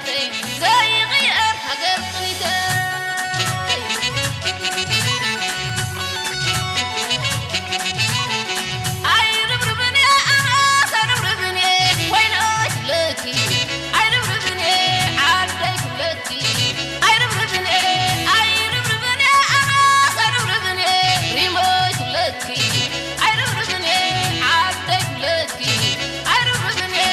ዘይቕየር ሃገር ቅኒተይ። ኣይርብርብን እየ ኣናስ ኣይርብርብን እየ ኮይኖች ለኪ። ኣይርብርብን እየ ዓደይ ክብለኪ። ኣይርብርብን እየ፣ ኣይርብርብን እየ ኣናስ ኣይርብርብን እየ ሪሞች ክብለኪ። ኣይርብርብን እየ ዓደይ ክብለኪ። ኣይርብርብን እየ።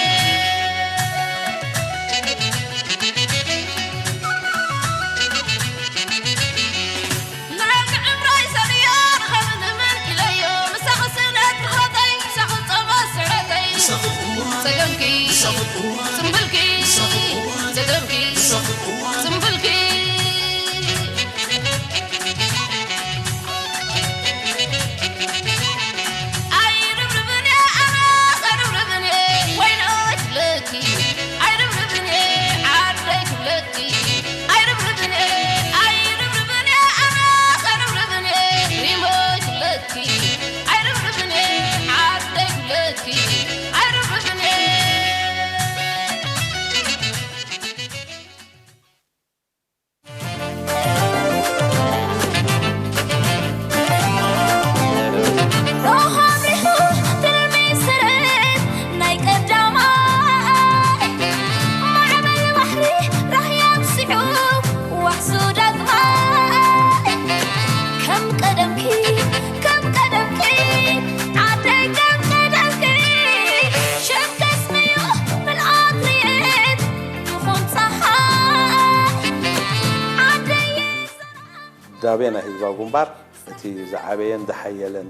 ዳቤ ናይ ህዝባዊ ግንባር እቲ ዝዓበየን ዝሓየለን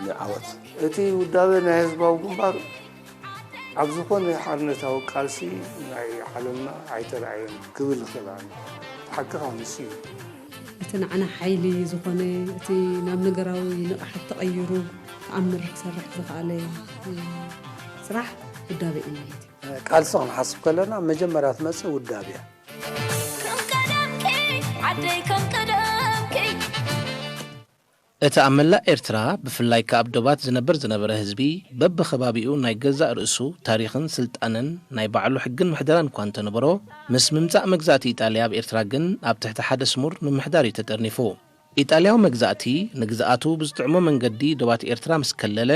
ንዓወት። እቲ ውዳበ ናይ ህዝባዊ ግንባር ኣብ ዝኾነ ሓርነታዊ ቃልሲ ናይ ዓለምና ኣይተራእየን ክብል እኽእል ኣነ። ሓቅኻ ንሱ እዩ። እቲ ንዓና ሓይሊ ዝኾነ፣ እቲ ናብ ነገራዊ ንቕሓት ተቐይሩ ተኣምር ክሰርሕ ዝኸኣለ ስራሕ ውዳበ እዩ ማለት እዩ። ቃልሲ ክንሓስብ ከለና መጀመርያ ትመጽእ ውዳበ እያ። እቲ ኣብ መላእ ኤርትራ ብፍላይ ከኣ ኣብ ዶባት ዝነብር ዝነበረ ህዝቢ በብኸባቢኡ ናይ ገዛእ ርእሱ ታሪኽን ስልጣነን ናይ ባዕሉ ሕግን ምሕደራን እኳ እንተነበሮ፣ ምስ ምምጻእ መግዛእቲ ኢጣልያ ኣብ ኤርትራ ግን ኣብ ትሕቲ ሓደ ስሙር ምምሕዳር እዩ ተጠርኒፉ። ኢጣልያዊ መግዛእቲ ንግዝኣቱ ብዝጥዕሞ መንገዲ ዶባት ኤርትራ ምስ ከለለ፣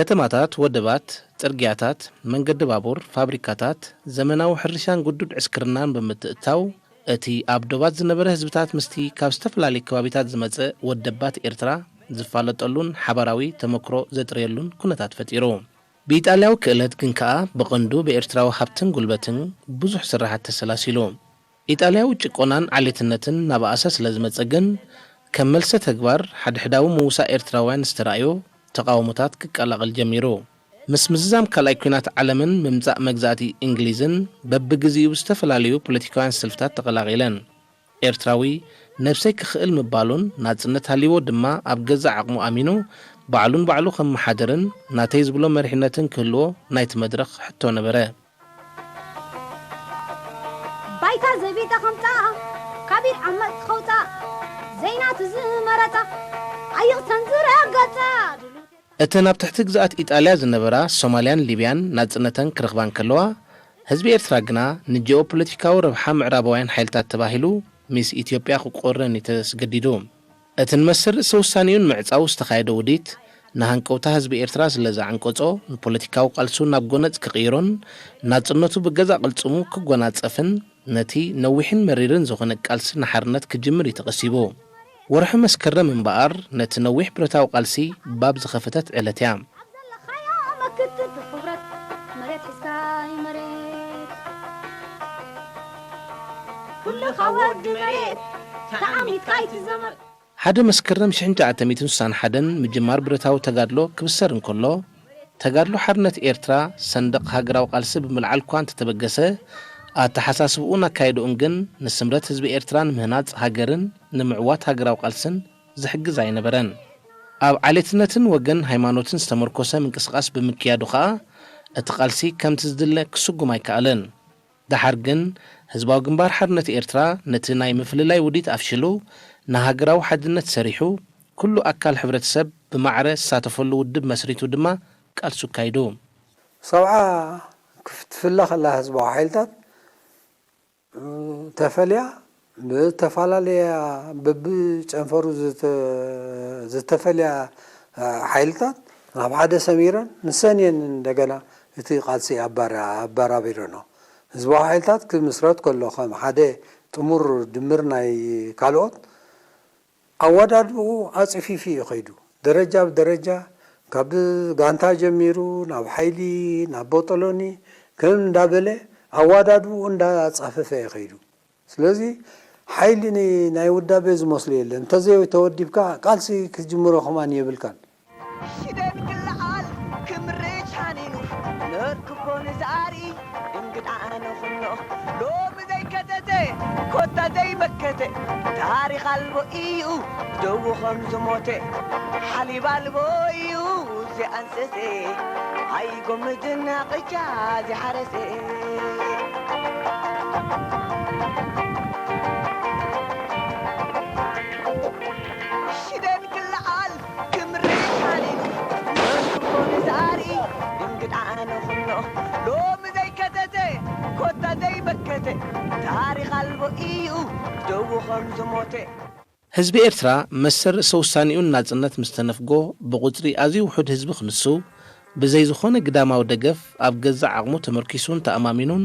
ከተማታት፣ ወደባት፣ ጽርግያታት፣ መንገዲ ባቡር፣ ፋብሪካታት፣ ዘመናዊ ሕርሻን ግዱድ ዕስክርናን ብምትእትታው፣ እቲ ኣብ ዶባት ዝነበረ ህዝብታት ምስቲ ካብ ዝተፈላለየ ከባቢታት ዝመጸ ወደባት ኤርትራ ዝፋለጠሉን ሓባራዊ ተመክሮ ዘጥርየሉን ኩነታት ፈጢሩ። ብኢጣልያዊ ክእለት ግን ከኣ ብቐንዱ ብኤርትራዊ ሃብትን ጉልበትን ብዙሕ ስራሓት ተሰላሲሉ። ኢጣልያዊ ጭቆናን ዓሌትነትን እናበኣሰ ስለ ዝመጸ ግን፣ ከም መልሰ ተግባር ሓድሕዳዊ ምውሳእ ኤርትራውያን ዝተራእዮ ተቓውሞታት ክቀላቐል ጀሚሩ። ምስ ምዝዛም ካልኣይ ኲናት ዓለምን ምምጻእ መግዛእቲ እንግሊዝን በብግዜኡ ብዝተፈላለዩ ፖለቲካውያን ሰልፍታት ተቐላቒለን። ኤርትራዊ ነብሰይ ክኽእል ምባሉን ናጽነት ሃልይዎ ድማ ኣብ ገዛእ ዓቕሙ ኣሚኑ ባዕሉን ባዕሉ ከመሓድርን ናተይ ዝብሎ መሪሕነትን ክህልዎ ናይቲ መድረኽ ሕቶ ነበረ። ባይታ ዘቢጠ ከምጻ ካብ ኢድ ዓመጽ ትኸውጻ ዘይናቱ ዝመረጻ ኣይቕተን ዝረገጻ ድሉት እተን ኣብ ትሕቲ ግዝኣት ኢጣልያ ዝነበራ ሶማልያን ሊብያን ናጽነተን ክረኽባ እንከለዋ፣ ህዝቢ ኤርትራ ግና ንጂኦ ፖለቲካዊ ረብሓ ምዕራባውያን ሓይልታት ተባሂሉ ምስ ኢትዮጵያ ክቆረን እዩ ተስገዲዱ። እቲ ንመሰል ርእሰ ውሳኔኡ ንምዕጻው ዝተኻየደ ውዲት፣ ንሃንቀውታ ህዝቢ ኤርትራ ስለ ዘዓንቀጾ፣ ንፖለቲካዊ ቃልሱ ናብ ጎነጽ ክቕይሮን ናጽነቱ ብገዛእ ቅልጽሙ ክጎናጸፍን ነቲ ነዊሕን መሪርን ዝኾነ ቃልሲ ንሓርነት ክጅምር እዩ ተቐሲቡ። ወርሒ መስከረም እምበኣር ነቲ ነዊሕ ብረታዊ ቃልሲ ባብ ዝኸፈተት ዕለት እያ። ሓደ መስከረም ሽሕን ትሽዓተ ሚእትን ስሳን ሓደን ምጅማር ብረታዊ ተጋድሎ ክብሰር እንከሎ፣ ተጋድሎ ሓርነት ኤርትራ ሰንደቕ ሃገራዊ ቃልሲ ብምልዓል እኳ እንተተበገሰ፣ ኣተሓሳስብኡን ኣካይድኡን ግን ንስምረት ህዝቢ ኤርትራ ንምህናጽ ሃገርን ንምዕዋት ሃገራዊ ቃልስን ዝሕግዝ ኣይነበረን። ኣብ ዓሌትነትን ወገን ሃይማኖትን ዝተመርኮሰ ምንቅስቓስ ብምክያዱ ከኣ፣ እቲ ቃልሲ ከምቲ ዝድለ ክስጉም ኣይከኣለን። ደሓር ግን፣ ህዝባዊ ግንባር ሓርነት ኤርትራ ነቲ ናይ ምፍልላይ ውዲት ኣፍሽሉ፣ ንሃገራዊ ሓድነት ሰሪሑ፣ ኩሉ ኣካል ሕብረተሰብ ብማዕረ ዝሳተፈሉ ውድብ መስሪቱ ድማ ቃልሱ ኣካይዱ። ሰብዓ ክትፍለ ከላ ህዝባዊ ሓይልታት ተፈልያ ብተፈላለያ በብጨንፈሩ ዝተ-፣ ዝተፈልያ ሓይልታት ናብ ሓደ ሰሚረን ንሰን እየን እንደገና እቲ ቃልሲ ኣባራ-፣ ኣባራቢረኖ። ህዝባዊ ሓይልታት ክምስረት ከሎ ከም ሓደ ጥሙር ድምር ናይ ካልኦት ኣወዳድብኡ ኣጽፊፉ እዩ ከይዱ። ደረጃ ብደረጃ ካብ ጋንታ ጀሚሩ ናብ ሓይሊ፣ ናብ ቦጦሎኒ ከም እንዳበለ ኣወዳድብኡ እንዳጻፈፈ እዩ ከይዱ። ስለዚ ሓይሊ ን-፣ ናይ ውዳቤ ዝመስሎ የለን። እንተዘይ ተወዲብካ ቃልሲ ክትጅምሮ ከማን የብልካን። ሽደን ክለዓል ክምርጭ ሓኒኑ ነርክቦ ንዛሪ እንግዳ ኣነ ኩኖ ሎሚ ዘይከተተ ኮታ ዘይመከተ ታሪኽ ኣልቦ እዩ ደዉ ከም ዝሞተ ሓሊብ ኣልቦ እዩ ዝኣንሰሰ ኣይጎምድና ቅጫ ዝሓረሰ ሽደን ክለዓል ክምርጭ ሓኒኑ ነርክቦ ንዛሪ እንግዳ ኣነ ኩኖ ሎሚ ዘይከተተ ኮታ ዘይመከተ ታሪኽ ኣልቦ እዩ ደዉ ከም ዝሞተ ህዝቢ ኤርትራ መሰል ርእሰ ውሳኔኡን ናጽነት ምስ ተነፍጎ ብቑጽሪ ኣዝዩ ውሑድ ህዝቢ ክንሱ ብዘይ ዝኾነ ግዳማዊ ደገፍ ኣብ ገዛእ ዓቕሙ ተመርኪሱን ተኣማሚኑን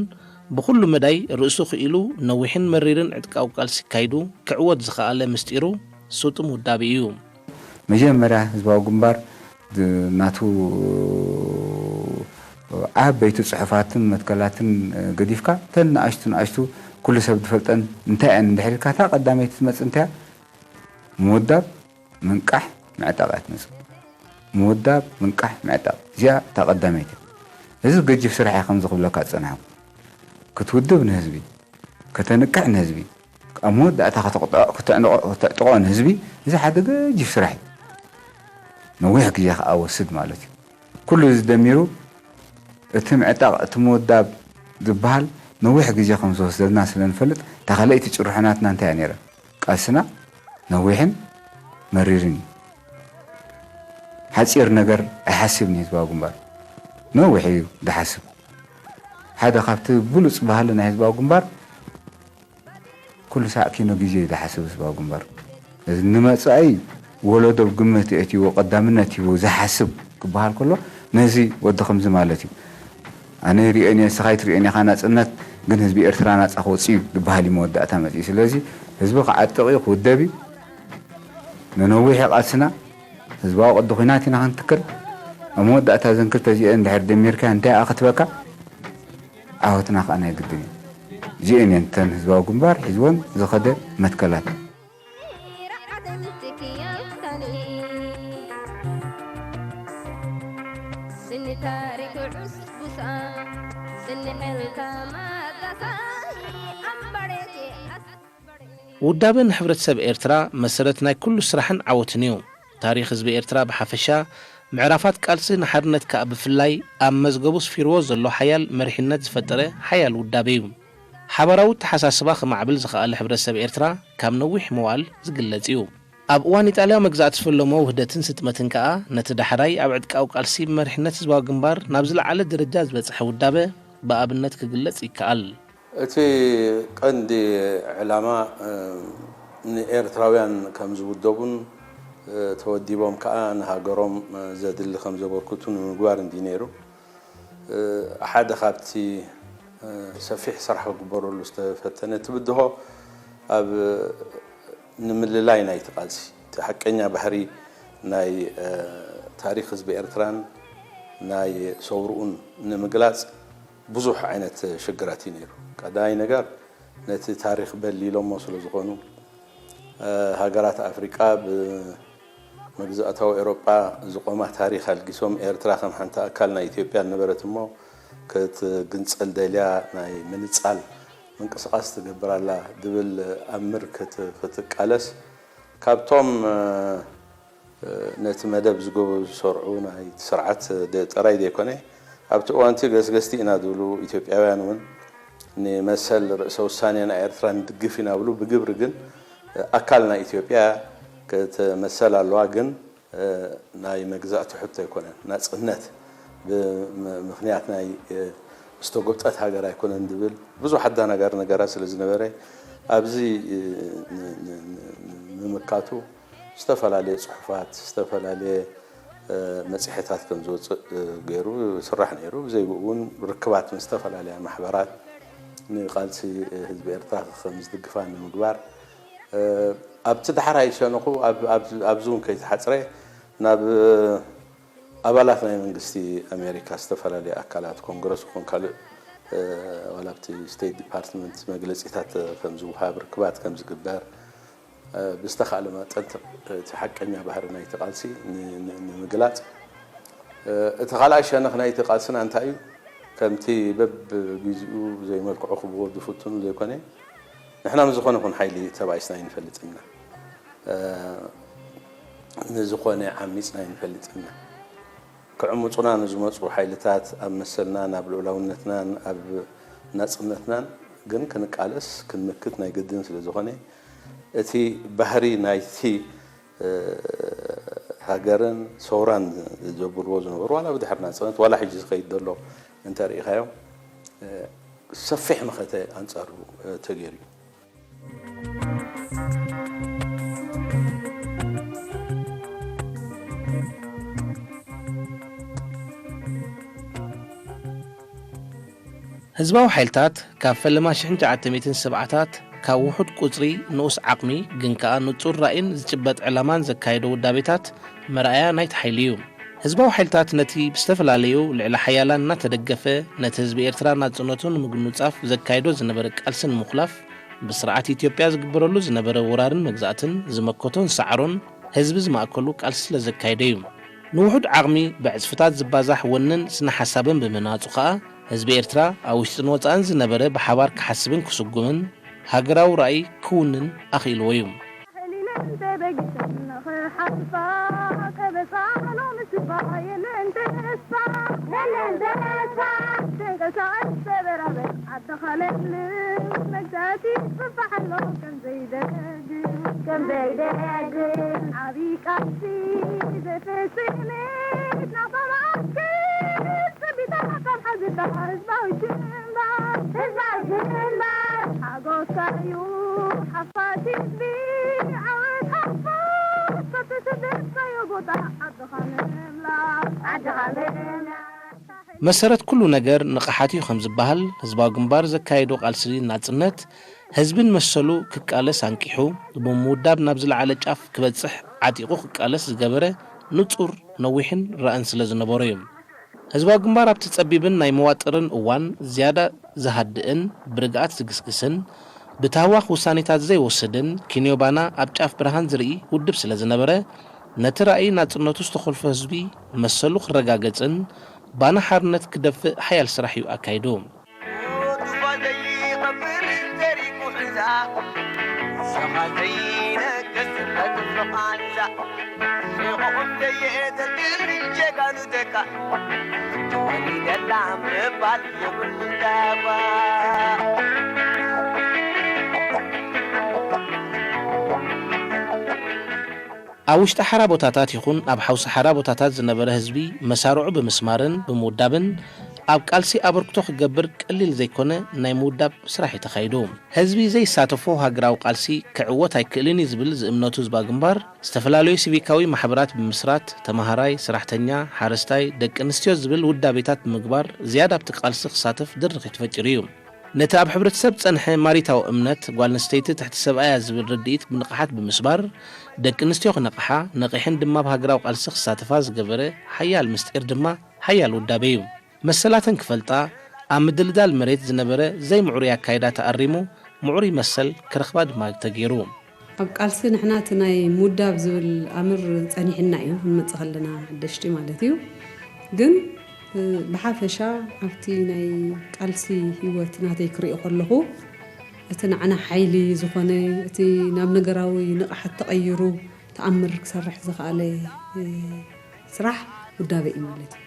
ብኹሉ መዳይ ርእሱ ክኢሉ ነዊሕን መሪርን ዕጥቃዊ ቃልሲ ኣካይዱ ክዕወት ዝኸኣለ ምስጢሩ ስጡም ውዳቤ እዩ። መጀመርያ ህዝባዊ ግንባር ድ-፣ ናቱ ዓበይቲ ጽሑፋትን መትከላትን ገዲፍካ፣ እተን ንኣሽቱ ንኣሽቱ ኩሉ ሰብ ዝፈልጠን እንታይ እየን እንድሕር ኢልካ፣ እታ ቀዳመይቲ ትመጽእ እንታይ እያ? ምውዳብ፣ ምንቃሕ፣ ምዕጣቕ እያ ትመጽእ። ምውዳብ፣ ምንቃሕ፣ ምዕጣቕ። እዚኣ እታ ቀዳመይቲ እያ። እዚ ገጂፍ ስራሕ እየ ከምዚ ክብለካ ዝጸናሕኩ። ክትውድብ ንህዝቢ፣ ከተንቅሕ ንህዝቢ፣ ኣብ መወዳእታ ከተቕጥዖ-፣ ከተዕንቖ-፣ ከተዕጥቖ ንህዝቢ፣ እዚ ሓደ ገጂፍ ስራሕ እዩ። ነዊሕ ግዜ ከኣ ወስድ ማለት እዩ። ኩሉ እዚ ደሚሩ እቲ ምዕጣቕ፣ እቲ ምውዳብ ዝበሃል ነዊሕ ግዜ ከም ዝወስደልና ስለ ንፈልጥ፣ እታ ካልኣይቲ ጭርሖ ናትና እንታይ እያ ነይራ? ቃልስና ነዊሕን መሪርን እዩ። ሓጺር ነገር ኣይሓስብን እዩ ህዝባዊ ግንባር። ነዊሕ እዩ ዝሓስብ። ሓደ ካብቲ ብሉጽ ባህሊ ናይ ህዝባዊ ግንባር ኩሉ ሳዕ ኪኖ ግዜ እዩ ዝሓስብ ህዝባዊ ግንባር። እዚ ንመጻኢ ወለዶ ብግምት የእትይዎ፣ ቀዳምነት ሂቡ ዝሓስብ ክበሃል ከሎ፣ ነዚ ወዲ ከምዚ ማለት እዩ። ኣነ ይርእዮን እየ፣ ንስኻ ኣይትርእዮን ኢኻ ናጽነት፣ ግን ህዝቢ ኤርትራ ናጻ ክወጽእ እዩ ዝበሃል እዩ መወዳእታ መጺኡ። ስለዚ ህዝቢ ክዓጥቕ እዩ፣ ክውደብ እዩ። ንነዊሕ ቃልስና ህዝባዊ ቅዲ ኲናት ኢና ክንትክል። ኣብ መወዳእታ እዘን ክልተ እዚአን እንድሕር ደሚርካ እንታይ እያ ክትበካ? ዓወትና ከኣ ናይ ግድን እዩ። እዚአን እየን እተን ህዝባዊ ግንባር ሒዝወን ዝኸደ መትከላት። ውዳበ ንሕብረተሰብ ኤርትራ መሰረት ናይ ኩሉ ስራሕን ዓወትን እዩ። ታሪኽ ህዝቢ ኤርትራ ብሓፈሻ፣ ምዕራፋት ቃልሲ ንሓርነት ከኣ ብፍላይ፣ ኣብ መዝገቡ ስፊርዎ ዘሎ ሓያል መሪሕነት ዝፈጠረ ሓያል ውዳበ እዩ። ሓባራዊ ኣተሓሳስባ ክማዕብል ዝኸኣለ ሕብረተሰብ ኤርትራ ካብ ነዊሕ መዋእል ዝግለጽ እዩ። ኣብ እዋን ኢጣልያዊ መግዛእቲ ዝፈለሞ ውህደትን ስጥመትን ከኣ፣ ነቲ ዳሕራይ ኣብ ዕጥቃዊ ቃልሲ ብመሪሕነት ህዝባዊ ግንባር ናብ ዝለዓለ ደረጃ ዝበጽሐ ውዳበ ብኣብነት ክግለጽ ይከኣል። እቲ ቀንዲ ዕላማ፣ እ፣ ንኤርትራውያን ከም ዝውደቡን፣ እ፣ ተወዲቦም ከኣ ንሃገሮም፣ እ፣ ዘድሊ ከም ዘበርክቱ ንምግባር እንድዩ ነይሩ። እ፣ ሓደ ካብቲ፣ እ፣ ሰፊሕ ስራሕ ክግበረሉ ዝተፈተነ እቲ ብድሆ ኣብ ንምልላይ ናይቲ ቃልሲ፣ እቲ ሓቀኛ ባህሪ ናይ፣ እ፣ ታሪኽ ህዝቢ ኤርትራን ናይ ሰውርኡን ንምግላጽ ብዙሕ ዓይነት ሽግራት እዩ ነይሩ። ቀዳማይ ነገር፣ ነቲ ታሪኽ በሊሎሞ ስለ ዝኾኑ፣ እ፣ ሃገራት ኣፍሪቃ ብመግዛእታዊ ኤውሮጳ ዝቖማ ታሪኽ ኣልጊሶም፣ ኤርትራ ከም ሓንቲ ኣካል ናይ ኢትዮጵያ ዝነበረት እሞ፣ ክትግንጸል ደልያ ናይ ምንጻል ምንቅስቓስ ትገብር ኣላ ዝብል ኣምር ክት-፣ ክትቃለስ፣ ካብቶም፣ እ፣ ነቲ መደብ ዝገበሩ ዝሰርዑ ናይቲ ስርዓት ደ-፣ ጥራይ ዘይኮነ፣ ኣብቲ እዋንቲ ገስገስቲ ኢና ዝብሉ ኢትዮጵያውያን እውን ንመሰል ርእሰ ውሳኔ ናይ ኤርትራ ንድግፍ ኢና ዝብሉ፣ ብግብሪ ግን ኣካል ናይ ኢትዮጵያ ክትመሰል ኣለዋ፣ ግን፣ እ፣ ናይ መግዛእቲ ሕቶ ኣይኮነን። ናጽነት ብም-፣ ምኽንያት ናይ፣ እ፣ ዝተጎብጠት ሃገር ኣይኮነን ዝብል ብዙሕ ኣደናጋሪ ነገራት ስለ ዝነበረ፣ ኣብዚ ንምምካቱ ዝተፈላለየ ጽሑፋት፣ ዝተፈላለየ መጽሔታት ከም ዝወጽእ ገይሩ ይስራሕ ነይሩ። ብዘይ ብኡ እውን ርክባት ምስ ዝተፈላለያ ማሕበራት ንቃልሲ ህዝቢ ኤርትራ ከም ዝድግፋ ንምግባር፣ ኣብቲ ዳሕራይ ሸነኹ ኣብዚ እውን ከይተሓጽረ ናብ ኣባላት ናይ መንግስቲ ኣሜሪካ፣ ዝተፈላለየ ኣካላት፣ ኮንግረስ ይኹን ካልእ፣ ዋላ ኣብቲ ስቴት ዲፓርትመንት መግለጺታት ከም ዝወሃብ፣ ርክባት ከም ዝግበር፣ ብዝተኻእለ መጠን እቲ ሓቀኛ ባህሪ ናይቲ ቃልሲ ንምግላጽ፣ እቲ ካልኣይ ሸነኽ ናይቲ ቃልስና እንታይ እዩ? ከምቲ በብግዚኡ ዘይመልክዑ ክብዎ ዝፍትኑ ዘይኮነ፣ ንሕና ምስ ዝኾነ ይኹን ሓይሊ ተባኢስና ኣይንፈልጥን ኢና። ንዝኾነ ዓሚጽና ኣይንፈልጥን ኢና። ክዕምጹና ንዝመጹ ሓይልታት ኣብ መሰልና፣ ኣብ ልኡላውነትናን ኣብ ናጽነትናን ግን ክንቃለስ ክንምክት ናይ ግድን ስለ ዝኾነ፣ እቲ ባህሪ ናይቲ ሃገርን ሰውራን ዘብልዎ ዝነበሩ፣ ዋላ ብድሕሪ ናጽነት ዋላ ሕጂ ዝኸይድ ዘሎ እንተሪኢኻዮ፣ ሰፊሕ መኸተ ኣንጻሩ ተገይሩ እዩ። ህዝባዊ ሓይልታት ካብ ፈለማ ሽሕን ትሽዓተ ሚእትን ሰብዓታት ካብ ውሑድ ቁጽሪ፣ ንኡስ ዓቕሚ፣ ግን ከኣ ንጹር ራእይን ዝጭበጥ ዕላማን ዘካየዶ ውዳቤታት መርኣያ ናይቲ ሓይሊ እዩ። ህዝባዊ ሓይልታት ነቲ ብዝተፈላለዩ ልዕለ ሓያላን እናተደገፈ ነቲ ህዝቢ ኤርትራ ናጽነቱ ንምጉንጻፍ ዘካይዶ ዝነበረ ቃልሲ ንምኹላፍ ብስርዓት ኢትዮጵያ ዝግበረሉ ዝነበረ ወራርን መግዛእትን ዝመከቶን ዝሰዓሮን ህዝቢ ዝማእከሉ ቃልሲ ስለ ዘካየደ እዩ። ንውሑድ ዓቕሚ ብዕጽፍታት ዝባዛሕ ወንን ስነ ሓሳብን ብምህናጹ ከኣ ህዝቢ ኤርትራ ኣብ ውሽጥን ወጻእን ዝነበረ ብሓባር ክሓስብን ክስጉምን ሃገራዊ ራእይ ክውንን ኣኽኢልዎ እዩ። መሰረት ኩሉ ነገር ንቕሓት እዩ ከም ዝበሃል፣ ህዝባዊ ግንባር ዘካየዶ ቃልሲ ናጽነት፣ ህዝቢ ንመሰሉ ክቃለስ ኣንቂሑ፣ ብምውዳብ ናብ ዝለዓለ ጫፍ ክበጽሕ ዓጢቑ ክቃለስ ዝገበረ ንጹር፣ ነዊሕን ራእን ስለ ዝነበሮ እዩ። ህዝባዊ ግንባር ኣብቲ ጸቢብን ናይ መዋጥርን እዋን ዝያዳ ዝሃድእን ብርግኣት ዝግስግስን ብታህዋኽ ውሳኔታት ዘይወስድን ኪንዮባና ኣብ ጫፍ ብርሃን ዝርኢ ውድብ ስለ ዝነበረ፣ ነቲ ራእይ ናጽነቱ ዝተኾልፎ ህዝቢ መሰሉ ክረጋገጽን ባና ሓርነት ክደፍእ ሓያል ስራሕ እዩ ኣካይዱ። ኣብ ውሽጢ ሓራ ቦታታት ይኹን ኣብ ሓውሲ ሓራ ቦታታት ዝነበረ ህዝቢ መሳርዑ ብምስማርን ብምውዳብን ኣብ ቃልሲ ኣበርክቶ ክገብር ቀሊል ዘይኮነ ናይ ምውዳብ ስራሕ እዩ ተኻይዱ። ህዝቢ ዘይሳተፎ ሃገራዊ ቃልሲ ክዕወት ኣይክእልን እዩ ዝብል ዝእምነቱ ህዝባዊ ግንባር፣ ዝተፈላለዩ ሲቪካዊ ማሕበራት ብምስራት፣ ተማሃራይ፣ ሰራሕተኛ፣ ሓረስታይ፣ ደቂ ኣንስትዮ ዝብል ውዳቤታት ብምግባር ዝያዳ ኣብቲ ቃልሲ ክሳተፍ ድርኺት ፈጢሩ እዩ። ነቲ ኣብ ሕብረተሰብ ዝጸንሐ ማሪታዊ እምነት፣ ጓል ኣንስተይቲ ትሕቲ ሰብኣያ ዝብል ርድኢት ብንቕሓት ብምስባር፣ ደቂ ኣንስትዮ ክነቕሓ፣ ነቒሐን ድማ ኣብ ሃገራዊ ቃልሲ ክሳተፋ ዝገበረ ሓያል ምስጢር ድማ ሓያል ውዳቤ እዩ። መሰላተን ክፈልጣ፣ ኣብ ምድልዳል መሬት ዝነበረ ዘይምዕሩይ ኣካይዳ ተኣሪሙ፣ ምዕሩይ መሰል ክረኽባ ድማ ተገይሩ። ኣብ ቃልሲ ንሕና እቲ ናይ ምውዳብ ዝብል ኣምር ጸኒሕና እዩ፣ ክንመጽእ ከለና ሓደሽቲ ማለት እዩ። ግን ብሓፈሻ ኣብቲ ናይ ቃልሲ ህይወት ናተይ ክሪኦ ከለኹ፣ እቲ ንዓና ሓይሊ ዝኾነ፣ እቲ ናብ ነገራዊ ንቕሓት ተቐይሩ ተኣምር ክሰርሕ ዝኸኣለ ስራሕ ውዳበ እዩ ማለት እዩ።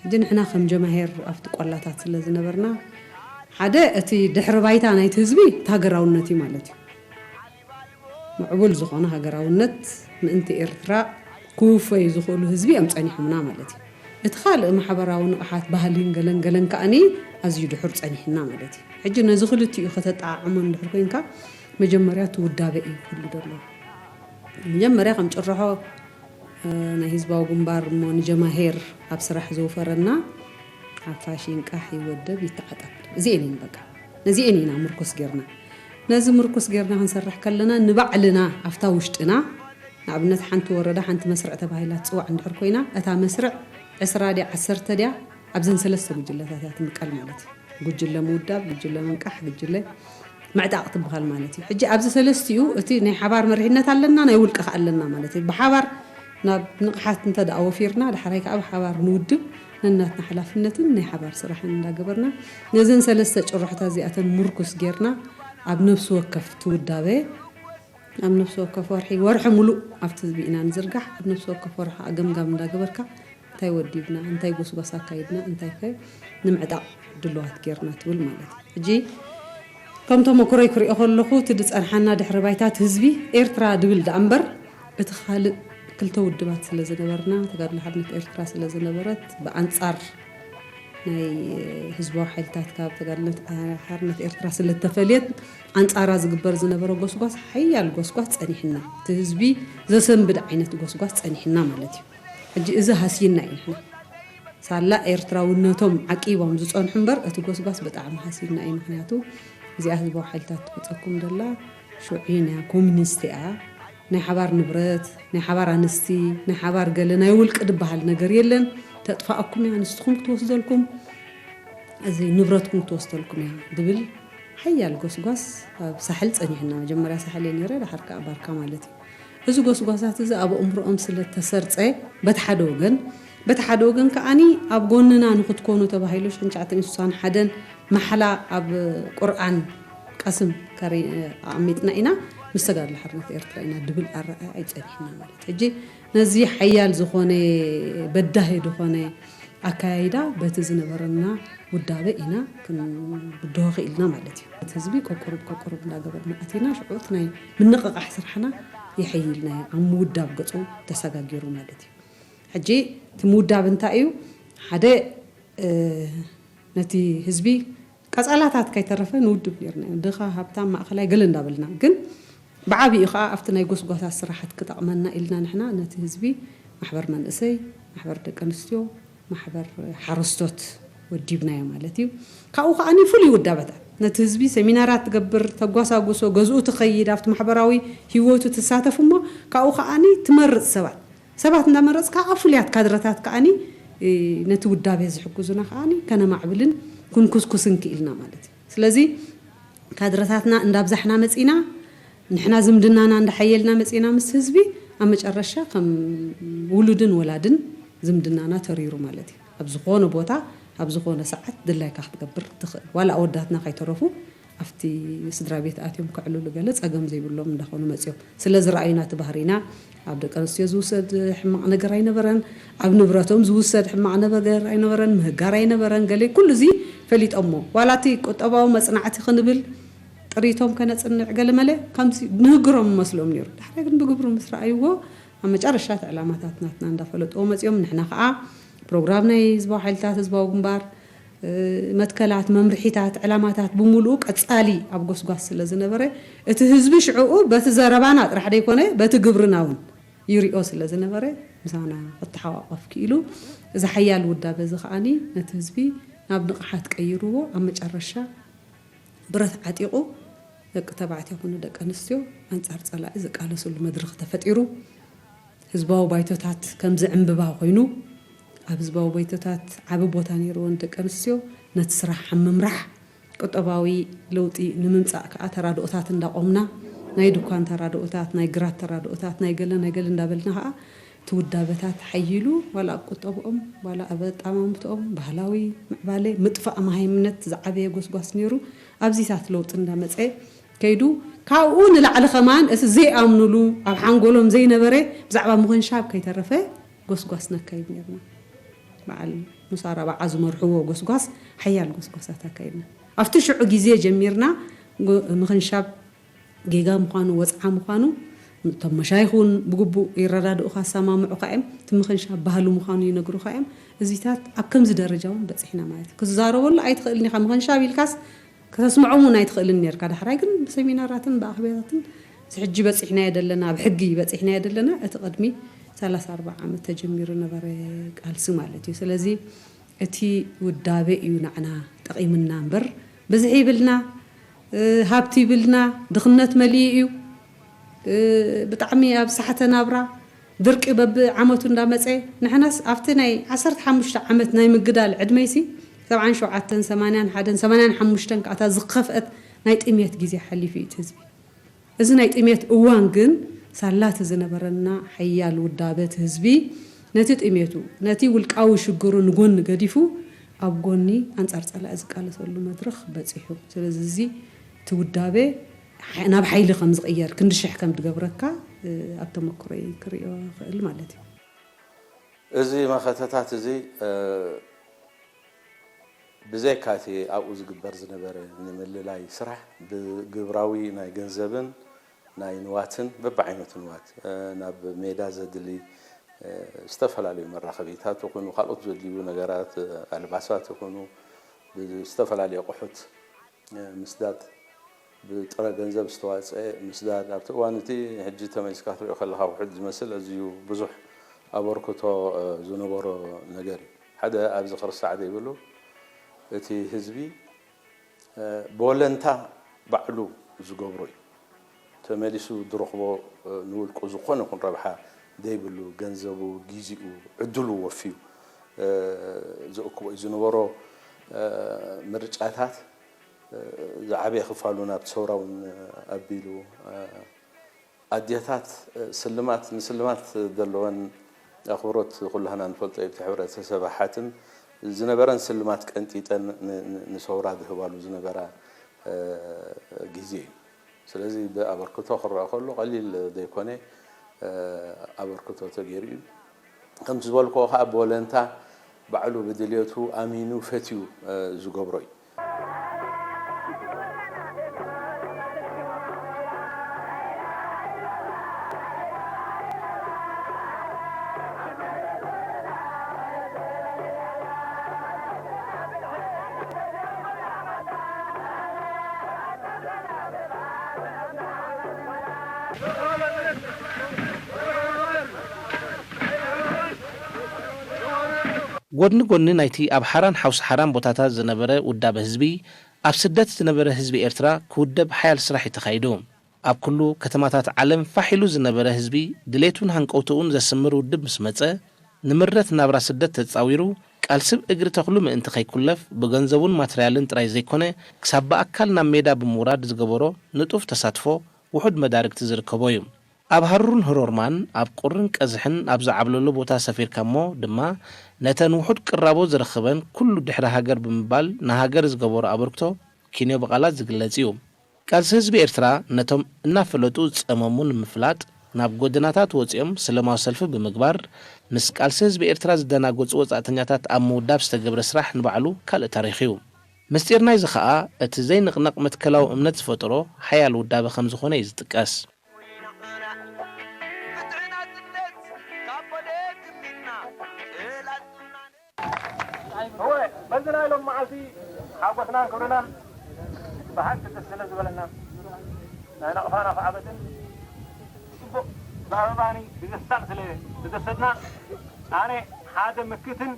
ሕጂ ንሕና ከም ጀማሄር ኣብቲ ቆላታት ስለ ዝነበርና፣ ሓደ እቲ ድሕሪ ባይታ ናይቲ ህዝቢ እቲ ሃገራውነት እዩ ማለት እዩ። ምዕቡል ዝኾነ ሃገራውነት ምእንቲ ኤርትራ ክውፈዩ ዝኽእሉ ህዝቢ እዮም ጸኒሖምና ማለት እዩ። እቲ ካልእ ማሕበራዊ ንቕሓት ባህሊን ገለን ገለን ከኣኒ ኣዝዩ ድሑር ጸኒሕና ማለት እዩ። ሕጂ ነዚ ክልቲኡ ከተጠዓዕሞ እንድሕር ኮይንካ፣ መጀመርያ እቲ ውዳበ እዩ ክህሉ ዘለዎ። መጀመርያ ከም ጭርሖ፣ እ፣ ናይ ህዝባዊ ግንባር እሞ ንጀማሄር ኣብ ስራሕ ዘውፈረና፣ ሓፋሽ ይንቃሕ፣ ይወደብ፣ ይተዓጠቕ። እዚኤን እየን በቃ። ነዚኤን ኢና ምርኩስ ጌርና። ነዚ ምርኩስ ጌርና ክንሰርሕ ከለና፣ ንባዕልና ኣብታ ውሽጥና፣ ንኣብነት ሓንቲ ወረዳ ሓንቲ መስርዕ ተባሂላ ትጽዋዕ እንድሕር ኮይና፣ እታ መስርዕ ዕስራ ድያ፣ ዓሰርተ ድያ፣ ኣብዘን ሰለስተ ጉጅለታት እያ ትምቀል ማለት እዩ። ጉጅለ ምውዳብ፣ ጉጅለ ምንቃሕ፣ ጉጅለ ምዕጣቕ ትበሃል ማለት እዩ። ሕጂ ኣብዚ ሰለስቲኡ እቲ ናይ ሓባር መሪሕነት ኣለና፣ ናይ ውልቀ ከኣ ኣለና ማለት እዩ። ብሓባር ናብ ንቕሓት እንተ ደኣ ወፊርና፣ ዳሕራይ ከኣ ብሓባር ንውድብ ነናትና ሓላፍነትን ናይ ሓባር ስራሕን እንዳገበርና፣ ነዘን ሰለስተ ጭርሖታት እዚኣተን ምርኩስ ጌርና፣ ኣብ ነፍሲ ወከፍ ትውዳበ፣ ኣብ ነፍሲ ወከፍ ወርሒ፣ ወርሒ ሙሉእ ኣብቲ ህዝቢ ኢና ንዝርጋሕ። ኣብ ነፍሲ ወከፍ ወርሒ ከኣ ገምጋም እንዳገበርካ፣ እንታይ ወዲብና፣ እንታይ ጎስጓስ ኣካይድና፣ እንታይ ከ ንምዕጣቕ ድሉዋት ጌርና ትብል ማለት እዩ። ሕጂ ከም ተመክሮይ ክሪኦ ከለኹ፣ እቲ ዝጸንሓና ድሕሪ ባይታ እቲ ህዝቢ ኤርትራ ድብል ደኣ እምበር፣ እቲ ካልእ ክልተ ውድባት ስለ ዝነበርና፣ ተጋድሎ ሓርነት ኤርትራ ስለ ዝነበረት፣ ብኣንጻር ናይ ህዝባዊ ሓይልታት ካብ ተጋድሎ ሓርነት ኤርትራ ስለ እተፈልየት፣ ኣንጻራ ዝግበር ዝነበረ ጎስጓስ፣ ሓያል ጎስጓስ ጸኒሕና። እቲ ህዝቢ ዘሰንብድ ዓይነት ጎስጓስ ጸኒሕና ማለት እዩ። ሕጂ እዚ ሃስይና እዩ ንሕና። ሳላ ኤርትራውነቶም ዓቂቦም ዝጸንሑ እምበር፣ እቲ ጎስጓስ ብጣዕሚ ሃስይና እዩ። ምኽንያቱ እዚኣ ህዝባዊ ሓይልታት ትመጸኩም ደላ ሽዑ እያ፣ ኮሚኒስት እያ። ናይ ሓባር ንብረት፣ ናይ ሓባር ኣንስቲ፣ ናይ ሓባር ገለ፣ ናይ ውልቂ ድበሃል ነገር የለን። ተጥፋኣኩም እያ፣ ኣንስትኹም ክትወስደልኩም፣ እዚ ንብረትኩም ክትወስደልኩም እያ ድብል ሓያል ጎስጓስ ኣብ ሳሕል ጸኒሕና። መጀመርያ ሳሕል እየ ነይረ፣ ደሓር ከኣ ባርካ ማለት እዩ። እዚ ጎስጓሳት እዚ ኣብ ኣእምሮኦም ስለ ተሰርጸ፣ በቲ ሓደ ወገን፣ በቲ ሓደ ወገን ከኣኒ ኣብ ጎንና ንኽትኮኑ ተባሂሉ ሽሕን ትሽዓተ ሚእትን ስሳን ሓደን ማሕላ ኣብ ቁርኣን ቀስም ከሪ-፣ ኣቐሚጥና ኢና፣ ምስ ተጋድሎ ሓርነት ኤርትራ ኢና ድብል ኣረኣእያ እዩ ጸኒሕና ማለት እዩ። ሕጂ ነዚ ሓያል ዝኾነ በዳሂ ዝኾነ ኣካያይዳ በቲ ዝነበረና ውዳበ ኢና ክንብድሆ ክኢልና ማለት እዩ። እቲ ህዝቢ ቆቁሩብ ቆቁሩብ እንዳገበርና ኣቲና፣ ሽዑ እቲ ናይ ምንቕቓሕ ስራሕና የሐይልናዮ፣ ኣብ ምውዳብ ገጹ ተሰጋጊሩ ማለት እዩ። ሕጂ እቲ ምውዳብ እንታይ እዩ? ሓደ፣ እ፣ ነቲ ህዝቢ ቀጸላታት ከይተረፈ ንውድብ ኔርና እዩ። ድኻ፣ ሃብታም፣ ማእከላይ ገለ እንዳበልና፣ ግን ብዓቢኡ ኸኣ ኣብቲ ናይ ጎስጓሳት ስራሓት ክጠቕመና ኢልና ንሕና ነቲ ህዝቢ ማሕበር መንእሰይ፣ ማሕበር ደቂ ኣንስትዮ፣ ማሕበር ሓረስቶት ወዲብናዮ ማለት እዩ። ካብኡ ከኣ ፍሉይ ውዳበታት ነቲ ህዝቢ ሰሚናራት ትገብር፣ ተጓሳጉሶ፣ ገዝኡ ትኸይድ፣ ኣብቲ ማሕበራዊ ህይወቱ ትሳተፍ፣ እሞ ካብኡ ከኣ ትመርጽ ሰባት፣ ሰባት እንዳመረጽካ ኣብ ፍሉያት ካድረታት ከኣ፣ እ፣ ነቲ ውዳቤ ዝሕግዙና ከኣ ከነማዕብልን ክንኩስኩስን ክኢልና ማለት እዩ። ስለዚ ካድረታትና እንዳብዛሕና መጺና፣ ንሕና ዝምድናና እንዳሓየልና መጺና ምስ ህዝቢ፣ ኣብ መጨረሻ ከም ውሉድን ወላድን ዝምድናና ተሪሩ ማለት እዩ። ኣብ ዝኾነ ቦታ፣ ኣብ ዝኾነ ሰዓት ድላይካ ክትገብር ትኽእል። ዋላ ኣወዳትና ከይተረፉ ኣብቲ ስድራ ቤት ኣትዮም ከዕልሉ ገለ ጸገም ዘይብሎም እንዳኾኑ መጺኦም ስለ ዝረኣዩና፣ እቲ ባህሪና፣ ኣብ ደቂ ኣንስትዮ ዝውሰድ ሕማቕ ነገር ኣይነበረን፣ ኣብ ንብረቶም ዝውሰድ ሕማቕ ነገር ኣይነበረን፣ ምህጋር ኣይነበረን፣ ገለ ኩሉ እዚ ፈሊጦሞ። ዋላ እቲ ቁጠባዊ መጽናዕቲ ክንብል፣ ጥሪቶም ከነጽንዕ፣ ገለ መለ ከምዚ ንህግሮም መስሎም ነይሩ። ዳሕራይ ግን ብግብሩ ምስ ረኣይዎ፣ ኣብ መጨረሻ እቲ ዕላማታት ናትና እንዳፈለጥዎ መጺኦም። ንሕና ከኣ ፕሮግራም ናይ ህዝባዊ ሓይልታት፣ ህዝባዊ ግንባር፣ እ፣ መትከላት፣ መምርሒታት፣ ዕላማታት ብምሉኡ ቀጻሊ ኣብ ጎስጓስ ስለ ዝነበረ፣ እቲ ህዝቢ ሽዕኡ በቲ ዘረባና ጥራሕ ደይኮነ፣ በቲ ግብርና እውን ይሪኦ ስለ ዝነበረ፣ ምሳና ክተሓቋቆፍ ክኢሉ። እዚ ሓያል ውዳበ እዚ ከኣኒ ነቲ ህዝቢ ናብ ንቕሓት ቀይርዎ። ኣብ መጨረሻ ብረት ዓጢቑ፣ ደቂ ተባዕትዮ ኮነ ደቂ ኣንስትዮ ኣንጻር ጸላኢ ዝቃለስሉ መድረኽ ተፈጢሩ። ህዝባዊ ባይቶታት ከምዚ ዕምብባ ኮይኑ፣ ኣብ ህዝባዊ ባይቶታት ዓቢ ቦታ ነይርወን ደቂ ኣንስትዮ። ነቲ ስራሕ ኣብ ምምራሕ፣ ቁጠባዊ ለውጢ ንምምጻእ ከኣ ተራድኦታት እንዳቆምና፣ ናይ ድኳን ተራድኦታት፣ ናይ ግራት ተራድኦታት፣ ናይ ገለ ናይ ገለ እንዳበልና ከኣ እቲ ውዳበታት ሓይሉ፣ ዋላ ኣብ ቁጠብኦም፣ ዋላ ኣብ ኣጠማምትኦም፣ ባህላዊ ምዕባለ፣ ምጥፋእ መሃይምነት ዝዓበየ ጎስጓስ ነይሩ። ኣብዚታት ለውጢ እንዳመጸ ከይዱ፣ ካብኡ ንላዕሊ ከማን እቲ ዘይኣምኑሉ፣ ኣብ ሓንጎሎም ዘይነበረ፣ ብዛዕባ ምኽንሻብ ከይተረፈ ጎስጓስ ነካይድ ነይርና። በዓል ሙሳ ራብዓ ዝመርሕዎ ጎስጓስ፣ ሓያል ጎስጓሳት ኣካይድና። ኣብቲ ሽዑ ግዜ ጀሚርና፣ ጎ-፣ ምኽንሻብ ጌጋ ምዃኑ፣ ወጽዓ ምዃኑ፣ እቶም መሻይኽ እውን ብግቡእ ይረዳድኡኻ፣ ኣሰማምዑኻ እዮም። እቲ ምኽንሻብ ባህሊ ምዃኑ ይነግሩኻ እዮም። እዚታት ኣብ ከምዚ ደረጃ እውን በፂሕና ማለት እዩ። ክዛረበሉ ኣይትኽእልን ኢኻ። ምኽንሻብ ኢልካስ ከተስምዖም እውን ኣይትኽእልን ነርካ። ዳሕራይ ግን ብሰሚናራትን ብኣኽብያታትን እዚ ሕጂ በፂሕናዮ ዘለና፣ ኣብ ሕጊ በፂሕናዮ ዘለና፣ እቲ ቅድሚ ሰላሳ ኣርባዓ ዓመት ተጀሚሩ ነበረ ቃልሲ ማለት እዩ። ስለዚ እቲ ውዳበ እዩ ንዓና ጠቒምና እምበር፣ ብዝሒ ይብልና፣ እ፣ ሃብቲ ይብልና፣ ድኽነት መሊኡ እዩ። እ፣ ብጣዕሚ ኣብ ሳሕተ ናብራ፣ ድርቂ በብዓመቱ እንዳመጸ፣ ንሕናስ ኣብቲ ናይ ዓሰርተ ሓሙሽተ ዓመት ናይ ምግዳል ዕድመይሲ፣ ሰብዓን ሸውዓተን፣ ሰማንያን ሓደን፣ ሰማንያን ሓሙሽተን ከኣታ ዝኸፍአት ናይ ጥሜት ግዜ ሓሊፉ እዩ እቲ ህዝቢ። እዚ ናይ ጥሜት እዋን ግን ሳላ እቲ ዝነበረና ሓያል ውዳበ እቲ ህዝቢ ነቲ ጥሜቱ፣ ነቲ ውልቃዊ ሽግሩ ንጎኒ ገዲፉ ኣብ ጎኒ ኣንጻር ጸላኢ ዝቃለሰሉ መድረኽ በጺሑ። ስለዚ እዚ እቲ ውዳበ ሓ-፣ ናብ ሓይሊ ከም ዝቕየር፣ ክንዲ ሽሕ ከም ዝገብረካ፣ እ፣ ኣብ ተመክሮይ ክርእዮ ይኽእል ማለት እዩ። እዚ መኸተታት እዚ፣ እ፣ ብዘይካ እቲ ኣብኡ ዝግበር ዝነበረ ንምልላይ ስራሕ፣ ብግብራዊ ናይ ገንዘብን ናይ ንዋትን፣ በብዓይነቱ ንዋት፣ እ፣ ናብ ሜዳ ዘድሊ፣ እ፣ ዝተፈላለዩ መራኸቢታት ይኹኑ፣ ካልኦት ዘድልዩ ነገራት፣ እ፣ ኣልባሳት ይኹኑ፣ ብዝተፈላለዩ ኣቑሑት፣ እ፣ ምስዳድ፣ ብጥረ ገንዘብ ዝተዋፀአ ምስዳድ፣ ኣብቲ እዋን እቲ ሕጂ ተመሊስካ ክትሪኦ ከለኻ ውሑድ ዝመስል፣ ኣዝዩ ብዙሕ ኣበርክቶ፣ እ፣ ዝነበሮ ነገር እዩ። ሓደ ኣብዚ ክርሳዕ ዘይብሉ፣ እቲ ህዝቢ፣ እ፣ ብወለንታ ባዕሉ ዝገብሮ እዩ። ተመሊሱ ዝረኽቦ፣ እ፣ ንውልቁ ዝኾነ ይኹን ረብሓ ዘይብሉ፣ ገንዘቡ፣ ጊዜኡ፣ ዕድሉ ወፍዩ፣ እ፣ ዝእክቦ እዩ። ዝነበሮ፣ እ፣ ምርጫታት፣ እ፣ ዝዓበየ ክፋሉ ናብቲ ሰውራ እውን፣ እ፣ ኣቢሉ፣ እ፣ ኣዴታት፣ እ፣ ስልማት፣ ንስልማት ዘለወን ኣኽብሮት ኩላህና ንፈልጦ እዩ። ኣብቲ ሕብረተሰብ ኣሓትን ዝነበረን ስልማት ቀንጢጠን ን-፣ ን-፣ ንሰውራ ዝህባሉ ዝነበራ፣ እ፣ ግዜ እዩ። ስለዚ ብኣበርክቶ ክረኣ ከሎ ቀሊል ዘይኮነ፣ እ፣ ኣበርክቶ ተገይሩ እዩ። ከምቲ ዝበልክዎ ከኣ ብወለንታ ባዕሉ ብድልየቱ ኣሚኑ ፈትዩ፣ እ፣ ዝገብሮ እዩ። ጎድኒ ጎድኒ ናይቲ ኣብ ሓራን ሓውሲ ሓራን ቦታታት ዝነበረ ውዳበ ህዝቢ፣ ኣብ ስደት ዝነበረ ህዝቢ ኤርትራ ክውደብ ሓያል ስራሕ እዩ ተኻይዱ። ኣብ ኩሉ ከተማታት ዓለም ፋሕ ኢሉ ዝነበረ ህዝቢ ድሌቱን ሃንቀውትኡን ዘስምር ውድብ ምስ መጸ፣ ንምረት ናብራ ስደት ተጻዊሩ፣ ቃልሲ ብ እግሪ ተኽሉ ምእንቲ ከይኩለፍ፣ ብገንዘቡን ማትርያልን ጥራይ ዘይኮነ፣ ክሳብ ብኣካል ናብ ሜዳ ብምውራድ ዝገበሮ ንጡፍ ተሳትፎ፣ ውሑድ መዳርግቲ ዝርከቦ እዩ። ኣብ ሃሩርን ህሮርማን፣ ኣብ ቁርን ቀዝሕን ኣብ ዝዓብለሎ ቦታ ሰፊርካ እሞ ድማ፣ ነተን ውሑድ ቅራቦ ዝረኽበን ኩሉ ድሕሪ ሃገር ብምባል ንሃገር ዝገበሮ ኣበርክቶ ኪንዮ ብቓላት ዝግለጽ እዩ። ቃልሲ ህዝቢ ኤርትራ ነቶም እናፈለጡ ዝጸመሙ ንምፍላጥ ናብ ጎደናታት ወጺኦም ሰለማዊ ሰልፊ ብምግባር፣ ምስ ቃልሲ ህዝቢ ኤርትራ ዝደናገጹ ወጻእተኛታት ኣብ ምውዳብ ዝተገብረ ስራሕ ንባዕሉ ካልእ ታሪኽ እዩ። ምስጢር ናይዚ ኸኣ እቲ ዘይንቕነቕ መትከላዊ እምነት ዝፈጠሮ ሓያል ውዳበ ከም ዝኾነ እዩ ዝጥቀስ። እወ፣ በዚ ናይ ሎም መዓልቲ ሓጎስናን ክብርናን ብሓቂ ደስ ስለ ዝበለና፣ ናይ ናቕፋና ኻዕበትን ጽቡቕ ብኣበባኒ ብደስታን ስለ ዝደሰትና፣ ኣነ ሓደ ምክትን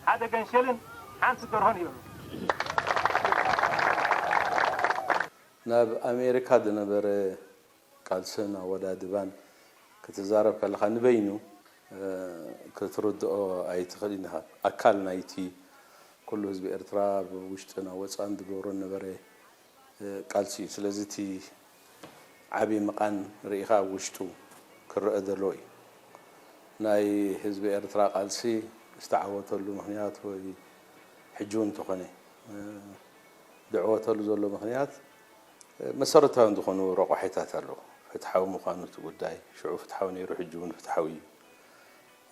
ሓደ ገንሸልን ሓንቲ ደርሆን ይበሉ። ናብ ኣሜሪካ ዝነበረ ቃልስን ኣወዳድባን ክትዛረብ ከለኻ፣ ንበይኑ፣ እ፣ ክትርድኦ ኣይትኽእልን ኢኻ። ኣካል ናይቲ ኩሉ ህዝቢ ኤርትራ ኣብ ውሽጥን ኣብ ወጻእን ዝገብሮ ዝነበረ፣ እ፣ ቃልሲ እዩ። ስለዚ እቲ ዓቢ ምቓን ርኢኻ ኣብ ውሽጡ ክረአ ዘለዎ እዩ። ናይ ህዝቢ ኤርትራ ቃልሲ ዝተዓወተሉ ምኽንያት ወይ ሕጂ እውን እንተኾነ፣ እ፣ ዝዕወተሉ ዘሎ ምኽንያት መሰረታውያን ዝኾኑ ረቋሒታት ኣለዉ። ፍትሓዊ ምዃኑ እቲ ጉዳይ፣ ሽዑ ፍትሓዊ ነይሩ፣ ሕጂ እውን ፍትሓዊ እዩ።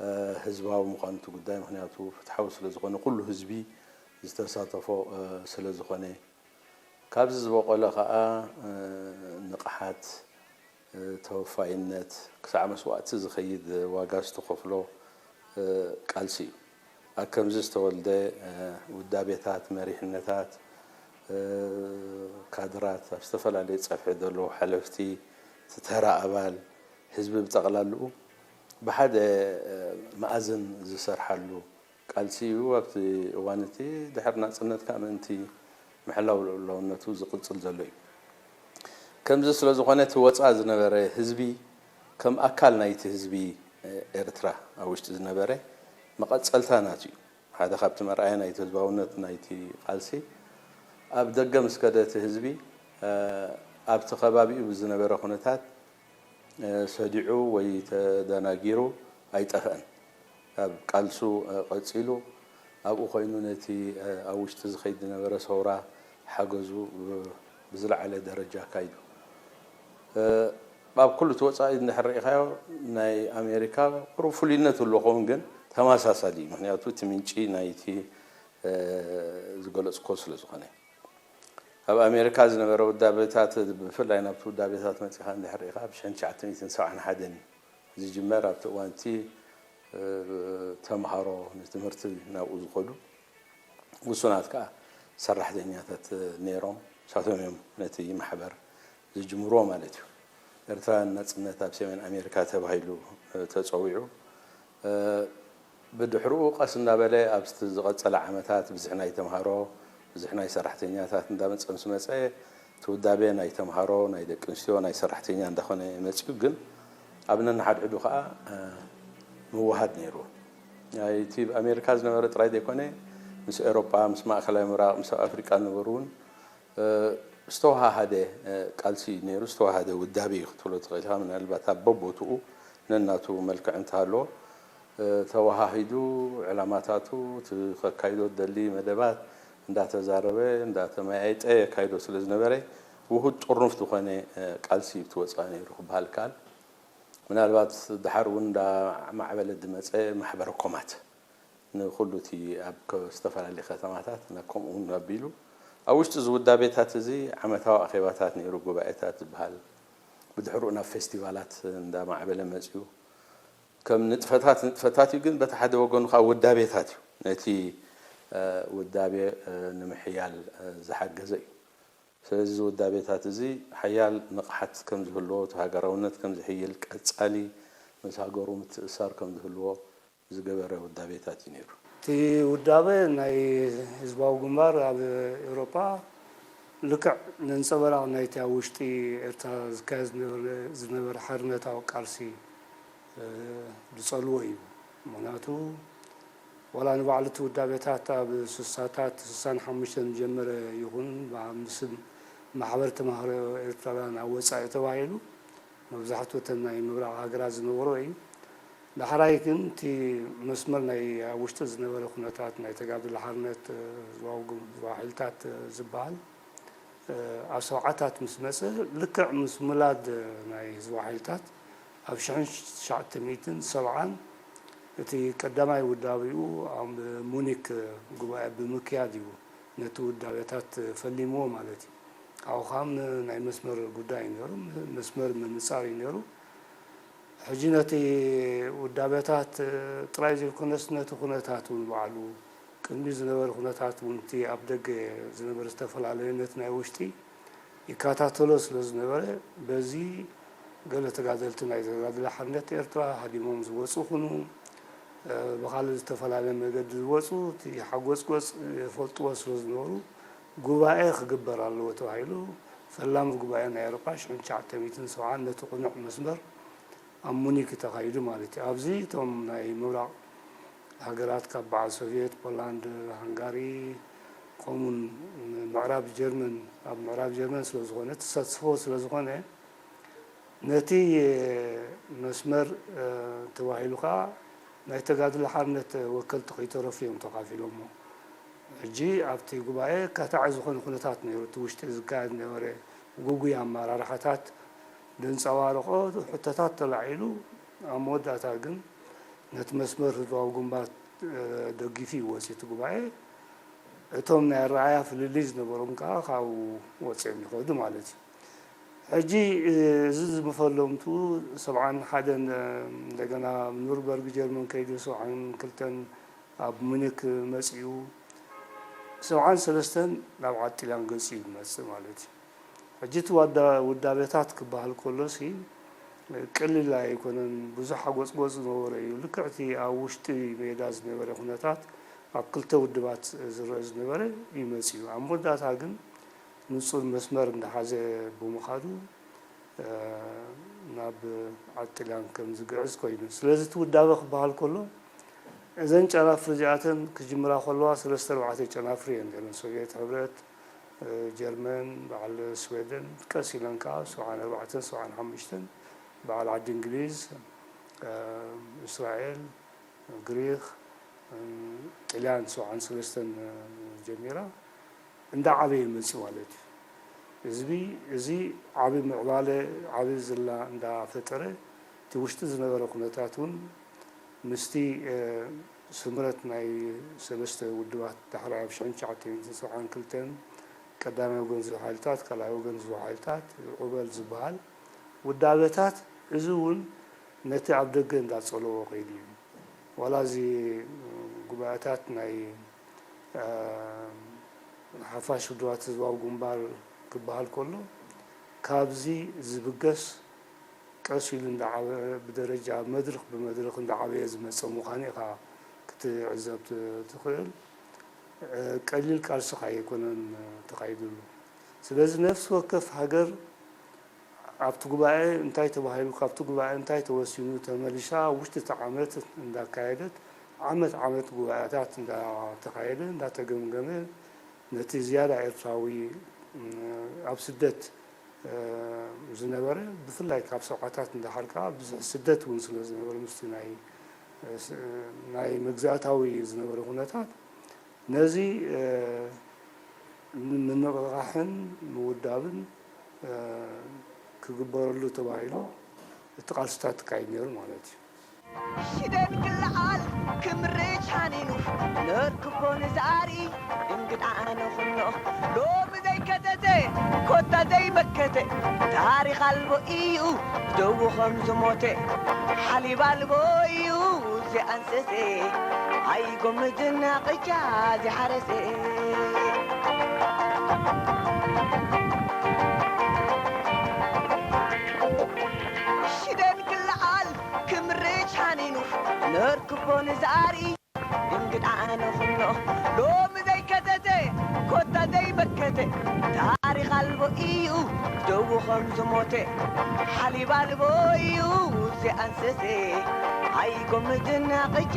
እ፣ ህዝባዊ ምዃኑ እቲ ጉዳይ፣ ምኽንያቱ ፍትሓዊ ስለ ዝኾነ፣ ኩሉ ህዝቢ ዝተሳተፎ፣ እ፣ ስለ ዝኾነ፣ ካብዚ ዝበቆለ ኸኣ፣ እ፣ ንቕሓት፣ ተወፋይነት፣ ክሳዕ መስዋእቲ ዝኸይድ ዋጋ ዝተኸፍሎ ቃልሲ እዩ። ኣብ ከምዚ ዝተወልደ ውዳቤታት፣ መሪሕነታት፣ ካድራት፣ ኣብ ዝተፈላለየ ጸፍሒ ዘለዉ ሓለፍቲ፣ እቲ ተራ ኣባል፣ ህዝቢ ብጠቕላልኡ ብሓደ መኣዝን ዝሰርሓሉ ቃልሲ እዩ። ኣብቲ እዋን እቲ ድሕሪ ናጽነት ከኣ ምእንቲ ምሕላው ልኡላውነቱ ዝቕጽል ዘሎ እዩ። ከምዚ ስለ ዝኾነ እቲ ወጻ ዝነበረ ህዝቢ ከም ኣካል ናይቲ ህዝቢ ኤርትራ ኣብ ውሽጢ ዝነበረ መቐጸልታ ናቱ እዩ። ሓደ ካብቲ መርኣያ ናይቲ ህዝባውነት ናይቲ ቃልሲ ኣብ ደገ ምስ ከደ እቲ ህዝቢ ኣብቲ ከባቢኡ ብዝነበረ ኩነታት ሰዲዑ ወይ ተደናጊሩ ኣይጠፍአን። ኣብ ቃልሱ ቀጺሉ ኣብኡ ኮይኑ ነቲ ኣብ ውሽጢ ዝኸይድ ዝነበረ ሰውራ ሓገዙ ብዝለዓለ ደረጃ ኣካይዱ። ኣብ ኩሉ እቲ ወጻኢ እንድሕር ርኢኻዮ ናይ ኣሜሪካ ቁሩብ ፍሉይነት ኣሎ ኸውን ግን ተመሳሳሊ እዩ። ምክንያቱ እቲ ምንጪ ናይቲ ዝገለጽኮ ስለ ዝኾነ ኣብ ኣሜሪካ ዝነበረ ውዳቤታት ብፍላይ ናብቲ ውዳቤታት መጺኻ እንድሕር ርኢኻ ብ ትሽዓተ ሚእትን ሰብዓን ሓደን እዩ ዝጅመር። ኣብቲ እዋን እቲ ተምሃሮ ንትምህርቲ ናብኡ ዝኸዱ ውሱናት ከኣ ሰራሕተኛታት ነይሮም። ንሳቶም እዮም ነቲ ማሕበር ዝጅምርዎ ማለት እዩ። ኤርትራውያን ናጽነት ኣብ ሰሜን ኣሜሪካ ተባሂሉ ተጸዊዑ። ብድሕርኡ ቀስ እንዳበለ ኣብቲ ዝቐጸለ ዓመታት ብዙሕ ናይ ተምሃሮ፣ ብዙሕ ናይ ሰራሕተኛታት እንዳመጸ ምስ መጸ እቲ ውዳቤ ናይ ተምሃሮ፣ ናይ ደቂ ኣንስትዮ፣ ናይ ሰራሕተኛ እንዳኾነ መጺኡ። ግን ኣብ ነንሓድሕዱ ከኣ ምውሃድ ነይርዎ። እቲ ኣብ ኣሜሪካ ዝነበረ ጥራይ ዘይኮነ ምስ ኤውሮጳ፣ ምስ ማእከላይ ምብራቕ፣ ምስ ኣብ ኣፍሪቃ ዝነበሩ እውን ዝተወሃሃደ ቃልሲ እዩ ነይሩ፣ ዝተወሃደ ውዳቤ እዩ ክትብሎ ትኽእል ኢኻ። ምናልባት ኣብ በቦትኡ ነናቱ መልክዕ እንተሃለዎ ተወሃሂዱ ዕላማታቱ እቲ ከካይዶ ዝደሊ መደባት እንዳተዛረበ እንዳተመያየጠ የካይዶ ስለ ዝነበረ ውሁድ ጥርኑፍ ዝኾነ ቃልሲ እዩ እቲ ወፃኢ ነይሩ ክበሃል ይከኣል። ምናልባት ደሓር እውን እንዳማዕበለ ዝመፀ ማሕበረ ኮማት ንኹሉ እቲ ኣብ ከ- ዝተፈላለዩ ከተማታት ናብ ከምኡ እውን ኣቢሉ ኣብ ውሽጢ እዚ ውዳቤታት እዚ ዓመታዊ ኣኼባታት ነይሩ፣ ጉባኤታት ዝበሃል። ብድሕሪኡ ናብ ፌስቲቫላት እንዳማዕበለ መፂኡ። ከም ንጥፈታት ንጥፈታት እዩ፣ ግን በቲ ሓደ ወገኑ ከዓ ውዳቤታት እዩ ነቲ ውዳቤ ንምሕያል ዝሓገዘ እዩ። ስለዚ እዚ ውዳቤታት እዚ ሓያል ንቕሓት ከም ዝህልዎ፣ እቲ ሃገራውነት ከም ዝሕይል፣ ቀጻሊ ምስ ሃገሩ ምትእስሳር ከም ዝህልዎ ዝገበረ ውዳቤታት እዩ ነይሩ። እቲ ውዳበ ናይ ህዝባዊ ግንባር ኣብ ኤውሮጳ ልክዕ ነንጸበራቕ ናይቲ ኣብ ውሽጢ ኤርትራ ዝካየድ ዝነበረ ሓርነታዊ ቃልሲ ዝጸልዎ እዩ። ምኽንያቱ ዋላ ንባዕሉ እቲ ውዳቤታት ኣብ ስሳታት ስሳን ሓሙሽተን ዝጀመረ ይኹን ምስ ማሕበር ተማሃሮ ኤርትራውያን ኣብ ወጻኢ ተባሂሉ መብዛሕትኡ እተን ናይ ምብራቕ ሃገራት ዝነበሮ እዩ። ዳሕራይ ግን እቲ መስመር ናይ ኣብ ውሽጢ ዝነበረ ኩነታት ናይ ተጋድሎ ሓርነት ህዝባዊ ሓይልታት ዝበሃል ኣብ ሰብዓታት ምስ መጸ ልክዕ ምስ ምላድ ናይ ህዝባዊ ሓይልታት ኣብ ሽሕን ትሽዓተ ሚእትን ሰብዓን እቲ ቀዳማይ ውዳቤኡ ኣብ ሙኒክ ጉባኤ ብምክያድ እዩ ነቲ ውዳቤታት ፈሊምዎ ማለት እዩ። ኣብኡ ከዓ ናይ መስመር ጉዳይ እዩ ነይሩ፣ መስመር ምንጻር እዩ ነይሩ። ሕጂ ነቲ ውዳቤታት ጥራይ ዘይኮነስ ነቲ ኩነታት እውን ባዕሉ ቅድሚ ዝነበረ ኩነታት እውን እቲ ኣብ ደገ ዝነበረ ዝተፈላለየነት ናይ ውሽጢ ይከታተሎ ስለ ዝነበረ በዚ ገለ ተጋደልቲ ናይ ተጋድሎ ሓርነት ኤርትራ ሃዲሞም ዝወፁ ይኹኑ ብካልእ ዝተፈላለየ መገዲ ዝወፁ እቲ ሓጎፅጎፅ ይፈልጥዎ ስለ ዝነበሩ ጉባኤ ክግበር ኣለዎ ተባሂሉ ፈላሚ ጉባኤ ናይ ኤውሮጳ ሽሕን ትሽዓተ ሚእትን ሰብዓን ነቲ ቅኑዕ መስመር ኣብ ሙኒክ ተኻይዱ ማለት እዩ። ኣብዚ እቶም ናይ ምብራቕ ሃገራት ካብ በዓል ሶቪየት፣ ፖላንድ፣ ሃንጋሪ ከምኡውን ምዕራብ ጀርመን ኣብ ምዕራብ ጀርመን ስለ ዝኾነ ተሳትፎ ስለ ዝኾነ ነቲ መስመር ተባሂሉ ከዓ ናይ ተጋድሎ ሓርነት ወከልቲ ከይተረፉ እዮም ተኻፊሎሞ። ሕጂ ኣብቲ ጉባኤ ካታዒ ዝኾነ ኩነታት ነይሩ። እቲ ውሽጢ ዝካየድ ነበረ ግጉይ ኣመራርሓታት ዘንፀባረቖ ሕቶታት ተላዒሉ ኣብ መወዳእታ ግን ነቲ መስመር ህዝባዊ ግንባር ደጊፉ እዩ ወፂኡ እቲ ጉባኤ። እቶም ናይ ኣረኣእያ ፍልልይ ዝነበሮም ከዓ ካብኡ ወፂኦም ይኸዱ ማለት እዩ። ሕጂ እዚ ዝመፈለምቱ ሰብዓን ሓደን እንደገና ኑርበርግ ጀርመን ከይዱ ሰብዓን ክልተን ኣብ ሙኒክ መጺኡ። ሰብዓን ሰለስተን ናብ ዓዲ ጥልያን ገጺ ይመጽእ ማለት እዩ። ሕጂ እቲ ዋዳ ውዳቤታት ክበሃል ከሎሲ ቅልል ኣይኮነን። ብዙሕ ሓጎጽጎጽ ዝነበረ እዩ። ልክዕ እቲ ኣብ ውሽጢ ሜዳ ዝነበረ ኩነታት ኣብ ክልተ ውድባት ዝረአ ዝነበረ ይመጽእ እዩ። ኣብ መወዳእታ ግን ንጹር መስመር እንዳሓዘ ብምኻዱ ናብ ዓዲ ጥልያን ከም ዝግዕዝ ኮይኑ። ስለዚ እቲ ውዳበ ክበሃል ከሎ እዘን ጨናፍር እዚኣተን ክጅምራ ከለዋ ሰለስተ ኣርባዕተ ጨናፍር እየን ነይረን። ሶቪየት ሕብረት፣ ጀርመን፣ በዓል ስዌደን፣ ቀስ ኢለን ከዓ ሰብዓን ኣርባዕተን ሰብዓን ሓሙሽተን በዓል ዓዲ እንግሊዝ፣ እስራኤል፣ ግሪኽ፣ ጥልያን ሰብዓን ሰለስተን ጀሚራ እንዳዓበየ መፂኡ ማለት እዩ። ህዝቢ እዚ ዓቢ ምዕባለ፣ ዓቢ ዝላ እንዳፈጠረ፣ እቲ ውሽጢ ዝነበረ ኩነታት እውን ምስቲ ስምረት ናይ ሰለስተ ውድባት ዳሕራይ ኣብ ሽሕን ትሽዓተ ሚእትን ሰብዓን ክልተን ቀዳማይ ወገን ዝህቡ ሓይልታት፣ ካልኣይ ወገን ዝህቡ ሓይልታት፣ ዑበል ዝበሃል ውዳበታት፣ እዚ እውን ነቲ ኣብ ደገ እንዳጸለዎ ከይዱ እዩ። ዋላ እዚ ጉባኤታት ናይ ሓፋሽ ውድባት ህዝባዊ ግንባር ክበሃል ከሎ፣ ካብዚ ዝብገስ ቀስ ኢሉ እንዳዓበ-፣ ብደረጃ መድረኽ ብመድረኽ እንዳዓበየ ዝመጸ ምዃኑ ኢኻ ክትዕዘብ ት-፣ ትኽእል። ቀሊል ቃልሲ ኣይኮነን ተኻይድሉ። ስለዚ ነፍሲ ወከፍ ሃገር ኣብቲ ጉባኤ እንታይ ተባሂሉ፣ ካብቲ ጉባኤ እንታይ ተወሲኑ፣ ተመሊሳ ውሽጢ እቲ ዓመት እንዳካየደት፣ ዓመት ዓመት ጉባኤታት እንዳተኻየደ፣ እንዳተገምገመ፣ ነቲ ዝያዳ ኤርትራዊ ኣብ ስደት ዝነበረ፣ ብፍላይ ካብ ሰብዓታት እንዳሓር ከዓ ብዙሕ ስደት እውን ስለ ዝነበረ፣ ምስቲ ናይ፣ ናይ መግዛእታዊ ዝነበረ ኩነታት፣ ነዚ ንምንቕቓሕን ምውዳብን ክግበረሉ ተባሂሉ እቲ ቃልስታት ተካይድ ነይሩ ማለት እዩ። ሽደን ክለዓል ክምርጭ ሓኒኑ፣ ነርክቦ ንዝኣርኢ እንግዳ ኣነ ኩኖ። ሎሚ ዘይከተተ ኮታ ዘይመከተ፣ ታሪኽ ኣልቦ እዩ ደዉ ከም ዝሞተ። ሓሊብ ኣልቦ እዩ ዝኣንሰሰ፣ ኣይጎምጅና ቅጫ ዝሓረሰ። ሽደን ክለዓል ክምርጭ ሓኒኑ፣ ነርክቦ ንዝኣርኢ እንግዳ ኣነ ኩኖ። ሎሚ ዘይከተተ ኮታ ዘይመከተ፣ ታሪኽ ኣልቦ እዩ ደዉ ከም ዝሞተ። ሓሊብ ኣልቦ እዩ ዝኣንሰሰ፣ ኣይጎምጅና ቅጫ